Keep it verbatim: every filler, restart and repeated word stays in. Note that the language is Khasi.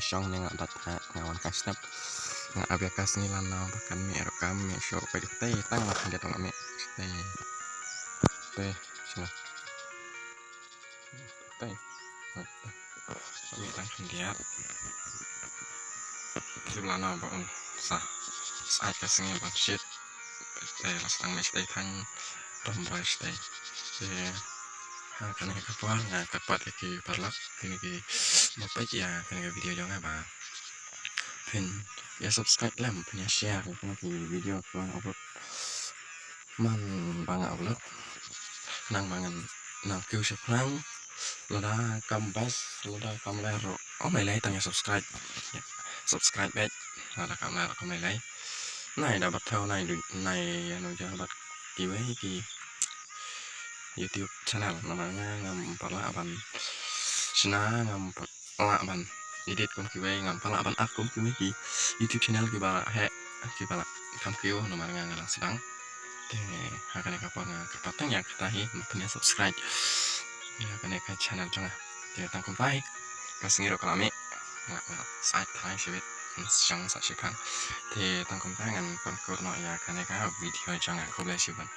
shong ne nga dat ha nga wan ka snap. Nga ap ïa ka sngi lano ba kan mih ruh kam mih shuh peit te tang la khyndiat nga mih te. Te shuh. Te. Te. Mih tang khyndiat. Te lano ba un sa. Sa ka sngi ban shit. Te la stang mih te tang. Tom ba shit te. Te. Ha kane ka por nga kyrpad ïa ki paralok kine ki ba peit ïa kane ka video jong nga ba phin ïa subscribe lem phin ïa share ïa kine ki video ba nga upload. Man ba nga upload nang ba ngan nang kiew shaphrang. Lada kam best lada kam leh ruh ym lei lei tang ïa subscribe. Ïa subscribe beit lada kam leh ruh kam lei lei. Nai da bat thaw nai du nai ïa no ja bat kiwei ki YouTube channel namar nga ngam pat lah ban shna ngam pat lah ban edit kum kiwei ngam pat lah ban ap kum kiwei ki YouTube channel kiba heh kiba lah kham kiew namar nga nga dang sdang. Te ha kane ka por nga kyrpad tang ïa kata hi ma phin ïa subscribe ïa kane ka channel jong nga. Te tang kumta hi ka sngi ruh ka la mih nga nga sa thai shibit. Shang sa shipang te tang kumta ngan pynkut noh ïa kane ka video jong nga khublei shibun.